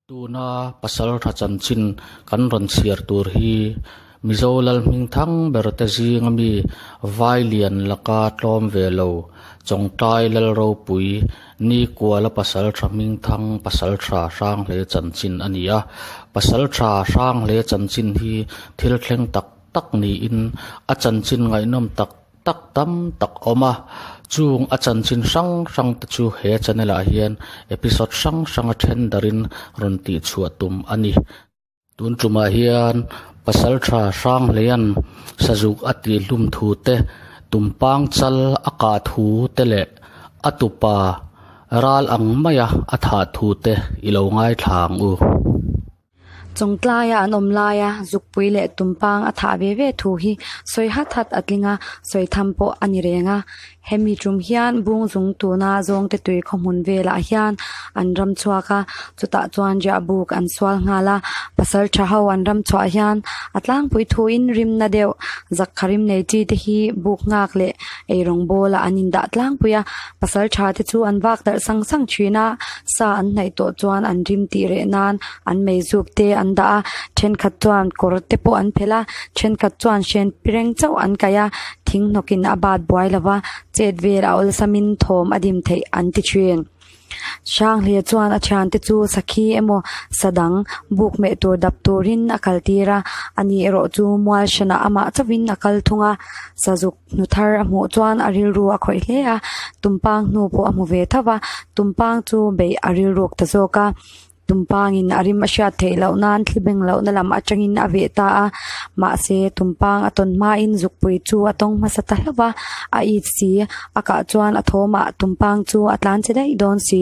Tuna Pasaltha chanchin kan rawn chhiar tur hi Mizo lal hmingthang ber te zinga mi Vailian laka tlawm ve lo Chawngtlai Lal Ropui Nikuala Pasaltha hmingthang Pasaltha Hranghle chanchin a ni a. Pasaltha Hranghle chanchin hi thil thleng tak tak niin a chanchin ngaihnawm tak tak tam tak awm a, chung a chanchin hrang hrang te chu he channel ah hian episode hrang hrang a then darin rawn tih chhuah tum a ni. Tun tumah hian Pasaltha Hranghleia'n sazuk a tih hlum thu te, tumpang chal a kah thu te leh a tupa ral ang maia a thah thu te i lo ngaithla ang u. Chawngtlaia an awm laia zukpui leh tumpang a thah ve ve thu hi sawi hat hat a tling a, sawi tham pawh a ni reng a. Hemi tum hian Bungzung tuna Zawngte tui khaw hmun velah hian an ram chhuak a, chutah chuan riah buk an sual nghal a. Pasal tha ho an ram chhuah hian a tlangpui thuin rimna deuh zakkha rim nei chi te hi buk nghak leh eirawng bawlah an indah tlangpui a. Pasal tha te chu an vak darh sang sang thin a, sa an hnaih tawh chuan an rim tih reh nan an meizup te an dah a, thenkhat chuan kawr te pawh an phelh a, thenkhat chuan hren pireng chauh an kaih a, thing hnawk in a bat buai lo va, chet vel a awlsam in thawm a dim theih an ti thin. Hranghleia chuan a thiante chu sakhi emaw sa dang buk hmeh tur dap turin a kal tir a, ani erawh chu mual hranah amah chauhin a kal thung a, sazuk hnu thar a hmuh chuan a rilru a khawih hle a, tumpang hnu pawh a hmu ve tho va, tumpang chu beih a rilruk ta zawk a. Tumpangin a rim a hriat theih loh nan thli beng lohna lam atangin a veh ta a, mahse tumpang a tawn hmain zukpui chu a tawng hmasa ta hlauh va, a it si, a kah chuan a thawmah tumpang chu a tlan che daih dawn si.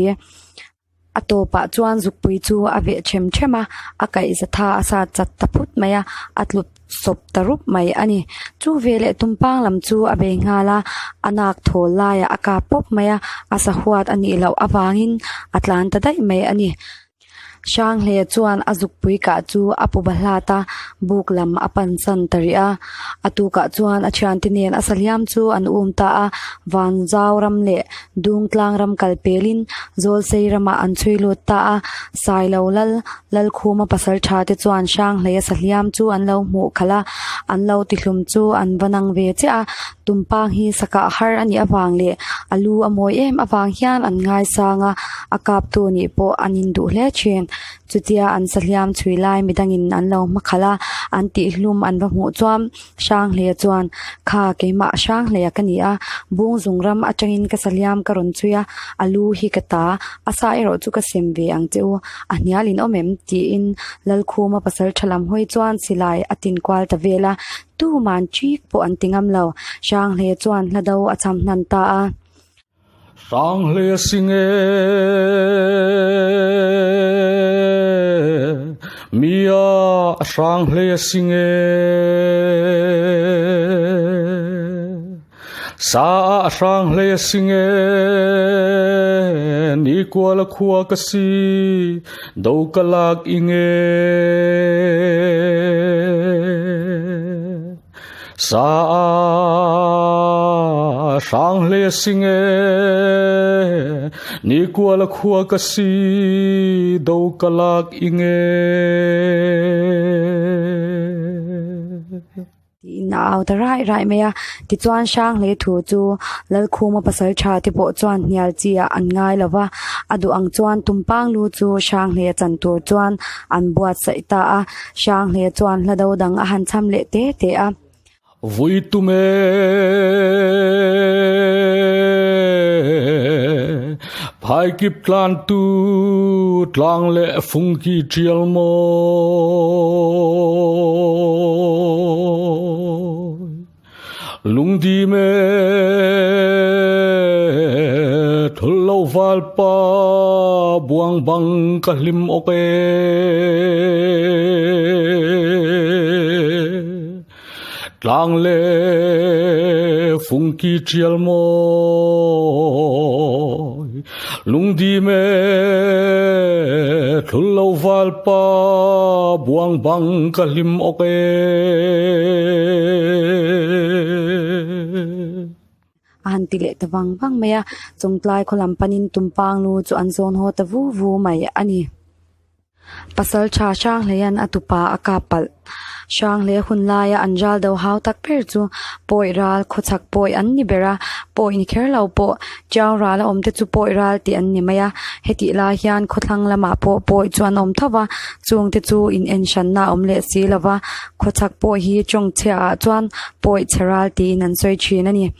A tawpah chuan zukpui chu a veh them them a, a kaih zatha a sat chat ta phut mai a, a tlut sawp ta rup mai a ni. Chu veleh tumpang lam chu a bei nghal a, a nak thawl laiah a kap pawp mai a, a sahuat a nih loh avangin a tlan ta daih mai a ni. Hranghleia chuan a zukpui kah chu a pu bahlat a, buk lam a pan chan ta rih a. A tukah chuan a thiante nen a sahliam chu an um ta a, Vanzau ram leh Dungtlang ram kal pelin Zawlsei ramah an chhui lut ta a, Sailo lal Lalkhuma pasal tha te chuan Hranghleia sahliam chu an lo hmuh khalh a, an lo tihlum chu an va nang ve chiah a, tumpang hi sakah har a nih avang leh a lu a mawi em avang hian an ngaisang a, a kaptu nih pawh an induh hle thin. Chutia an sahliam chhui lai midangin an lo hma khalh a, an tihlum an va hmuh chuan Hranghleia chuan, Kha, keimah Hranghleia ka ni a, Bungzung ram atangin ka sahliam ka rawn chhui a, a lu hi ka ta, a sa erawh chu ka sem ve ang che u, a hnial in awm em? tiin Lalkhuma pasal tha lam hawi chuan silai a tin kual ta vel a, tuman ṭik pawh an ti ngam lo. Hranghleia chuan hla do a cham hnan ta a. Hranghleia sing e, mi a Hranghleia sing e. Sa a Hranghleia sing e, ni kuala khua ka si, do ka lak ing e. Sa a hrang hle sing e, ni kual a khua ka si, do ka lak ing e. Tiin a au ta raih raih mai a, tichuan Hranghleia thu chu Lalkhuma pasal tha te pawh chuan hnial chi ah an ngai lo va, a duh ang chuan Tumpang lu chu Hranghleia chan tur chuan an buatsaih ta a. Hranghleia chuan hla do dang a han cham leh te te a. Vui tum e, phaikip tlan tu tlang leh fungki tial mawi. Lungdim e, thul lo valpa buang bang ka hlim awk e. Tlang le fungki tial mawi, lungdim e, thul lo valpa buang bang ka hlim awk e. A han ti leh ta vang vang mai a, Chawngtlai khaw lam panin Tumpang lu chu an zawn haw ta vu vu mai a ni. Pasalṭha Hranghleia'n a tupa a kap palh. Hranghleia hun laia an ral do hau tak ber chu Pawi ral, khawchhak pawi an ni ber a, pawi ni kher lo pawh Tiau ral a awm te chu pawi ral tih an ni mai a. Hetih lai hian khawthlang lamah pawh pawi chu an awm tho va, chung te chu in en hranna a awm leh si lo va, khawchhak pawi hi tawngchhiah ah chuan pawi chhe ral tiin an sawi thin a ni.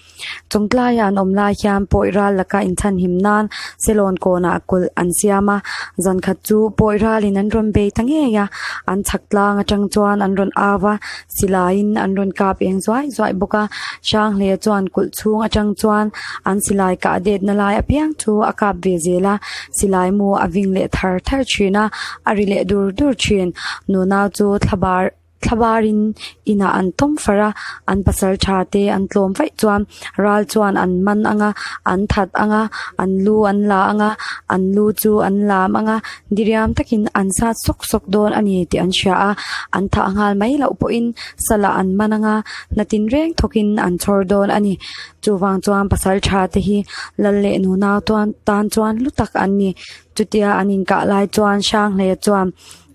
Chawngtlaia an awm lai hian pawi ral laka inchhanhim nan Selawn kawnah kulh an siam a, zan khat chu pawi ralin an rawn bei ta ngei a, an chhak tlang atang chuan an rawn au va, silaiin an rawn kap eng zuai zuai bawk a, Hranghleia chuan kulh chhung atang chuan an silai kah detna lai apiang chu a kap ve zel a, silai mu a ving leh thar thar thin a, a ri leh dur dur thin. Nunau chu thlabar. Thlabarin inah an tawm far a, an pasal tha te an tlawm vaih chuan ral chuan an man ang a, an that ang a, an lu an la ang a, an lu chu an lam ang a, diriam takin an sat sawk sawk dawn a ni tih an hria a, an thah nghal mai loh pawhin salah an man ang a, hna tinreng thawkin an chhawr dawn a ni. Chuvang chuan pasal tha te hi lal leh nunau tan chuan hlu tak an ni. Chutia an inkah lai chuan Hranghleia chuan.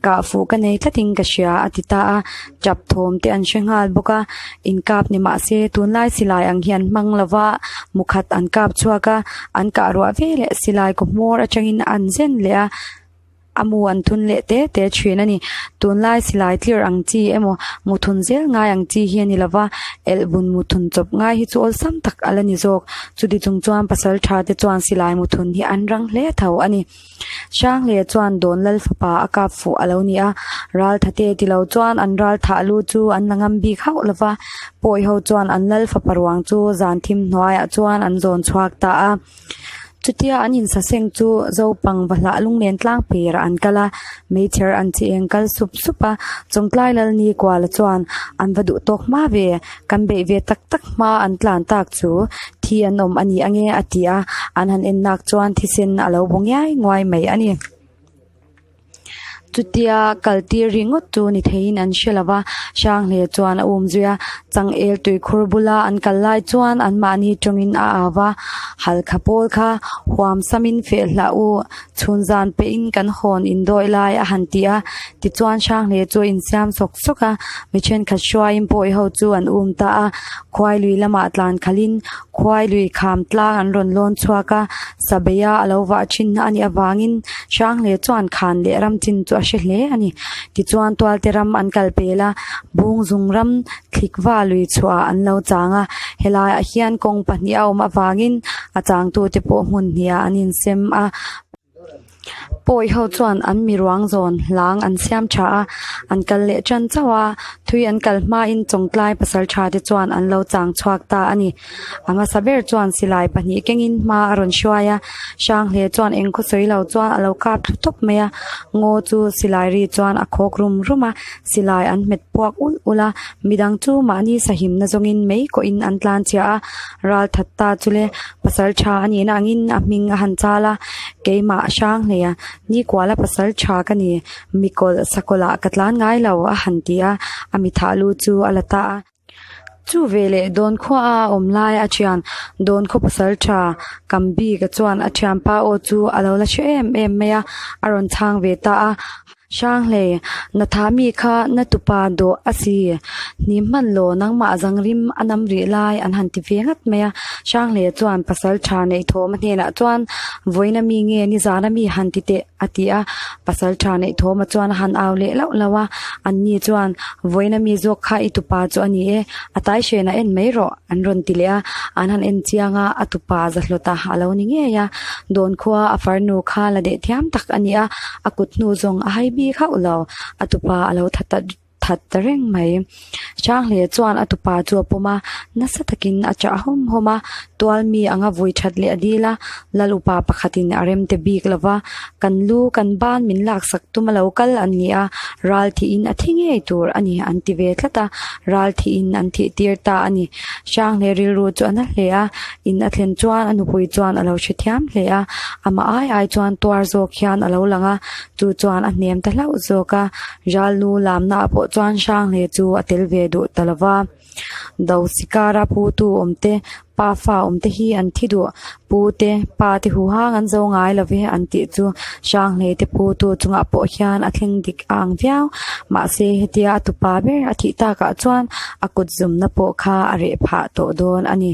Kah fuh ka nei tlatin ka hria a ti ta a, tap thawm te an hre nghal bawk a, inkap ni mah se tunlai silai ang hi an hmang lo va, mu khat an kap chhuak a, an kah ruah ve leh silai kaw hmawr atangin an zen leh a, a mu an thun leh te te thin a ni. Tunlai silai tlir ang chi emaw mu thun zel ngai ang chi hi a ni lo va, elhbun mu thun chawp ngai hi chu awlsam tak a la ni zawk. Chuti chung chuan pasal tha te chuan silai mu thun hi an rang hle tho a ni. Hranghleia chuan Dawn Lal fapa a kap fuh a lo ni a, ral thate ti lo chuan an ral thah lu chu an la ngam bik hauh lo va, pawi ho chuan an Lal fapa ruang chu zan thim hnuaiah chuan an zawn chhuak ta a. Chutia an insaseng chu Zopang va hlah lunglen tlang perah an kal a, meichher an chi eng kal sup sup a, Chawngtlai Lal ni kuala chuan an va duh tawk hma ve, kan beih ve tak tak hma an tlan tak chu thi an awm a ni ange a ti a, an han en nak chuan thisen a lo bu ngiai nguai mai a ni. Chutia kal tir ringawt chu ni theiin an hre lo va, Hranghleia chuan a um zui a, changel tuikhur bula an kal lai chuan anmahni tawngin a au va, Halkha pawl kha huam samin feh hlah u, Chhun zan peihin kan hawn indawi lai a han ti a, tichuan Hranghleia chu a insiam sawk sawk a, mi thenkhat hruaiin pawi ho chu an um ta a, khuai lui lamah tlan khalhin khuai lui kham tlang an rawn lawn chhuak a, Sabeia a lo vah thin a nih avangin Hranghleia chuan khan leh ram chin chu a hre hle a ni. Tichuan Tualte ram an kal pel a, Bungzung ram Thlikva lui chhuah an lo chang a, helaiah hian kawng pahnih a awm avangin a changtute pawh hmun hniah an insem a. Pawi ho chuan an mi ruang zawn hlang an siam tha a, an kal leh tan chauh a, thui an kal hmain Chawngtlai pasal tha te chuan an lo chang chhuak ta a ni. A hmasa ber chuan silai pahnih kengin hma a rawn hruai a, Hranghleia chuan eng khaw sawi lo chuan a lo kap thlu tawp mai a, ngaw chu silai ri chuan a khawk rum rum a, Silai an hmet puak ulh ulh a, midang chu mahni sahimna zawngin mei kawhin an tlan chhia a, ral that ta chu le pasal tha a nihna angin a hming a han chal a, keimah Hranghleia Nikuala pasal tha ka ni, mikawlh sakawlh ah ka tlan ngai lo a han ti a, a mithah lu chu a la ta a. Chu veleh dawn khua a awm lai a thian dawn khaw pasal tha kam bik a chuan a thianpa aw chu a lo la hre em em mai a, a rawn chhang ve ta a. Hranghleia, na tha mi kha na tupa dawh a si, hnim hman law nangmah zangrim a nam rih lai an han ti ve ngat mai a. Hranghleia chuan pasal tha neih thawm a hnenah chuan vawiin mi nge nizan ami han ti teh a ti a, pasal tha neih thawm a chuan a han au leh lauh lauh a, an ni chuan vawiin ami zawk kha i tupa chu a ni e, a tai hrenah en mai rawh an rawn ti leh a, an han en chiang a, a tupa za hlawt a a lo ni ngei a, dawn khua a farnu kha la deh thiam tak a ni a, a kut hnu zawng a hai bik hauh lo, a tupa a lo tha ta that ta reng mai. Hranghleia chuan a tupa chu a pawm a, nasa takin a chah hawm hawm a, tual mi anga vui that leh a dil a, lal upa pakhatin a rem te bik lo va, kan lu kan ban min laksak tum a lo kal an ni a, ral thihin a thi ngei tur a ni an ti ve tlat a, ral thihin an thih tir ta a ni. Hranghleia rilru chu a na hle a, in a thlen chuan a nupui chuan a lo hrethiam hle a, amah ai ai chuan tuar zawk hian a lo lang a, chu chuan a hnem ta hlauh zawk a. Ral nu lamnaah pawh chuan Hranghleia chu a tel ve duh ta lo va. Do sikara putu awm te, pa fa awm te hi an thi duh. Pu te, pa te huhang an zo ngai lo ve an tih chu Hranghlei te putu chungah pawh hian a thleng dik a ang viau. Mahse hetia a tupa ber a thih takah chuan a kut zumna pawh kha a reh phah tawh dawn a ni.